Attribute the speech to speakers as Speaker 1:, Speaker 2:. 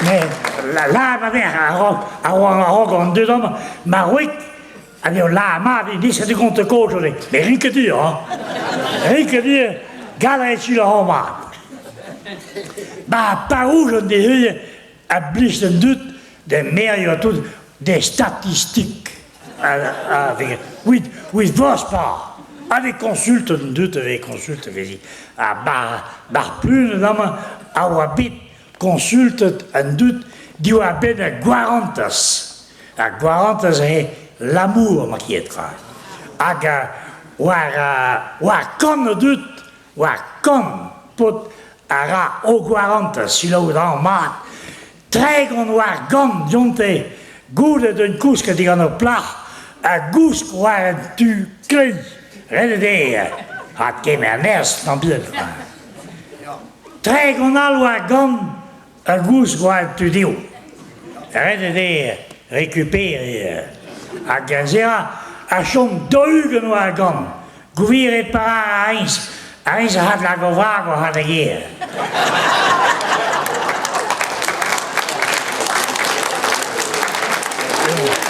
Speaker 1: Met lâret ma verc'h a-raok a-raok an dud amañ, ma wreg a vez o lâret mat e de gont kozh met rin ket dur hañ. Rin ket dur, gall a ret ur mat. Ba pa rouge an dezhe a blij d'an dud, d'ar maerioù ha tout, des statistiques. Avec, with, with Vospar. Avec consulte an dud, avec consulte vezi. Ha bar, bar plunet amañ a oa bet konsultet an dud diwar-benn ar gwarantez. Ar gwarantez eo l'amour ma ket tra. Hag war, war kant a dud, war kant paotr a ra o gwarantez, selaou dra mat, 30 war gant dionte goude d'un kousk digant ur plac'h a gousk war un tu kleiz. Ret eo ha kemer nerzh tamm bihan. 30 all war gant a gousk war un tu dezho. Ret eo dezhe rekuperiñ. Hag aze a chom 40 war gant. Gwir eo para a-eñs, a-eñs a c'hall hag o vrag oc'h ar gêr.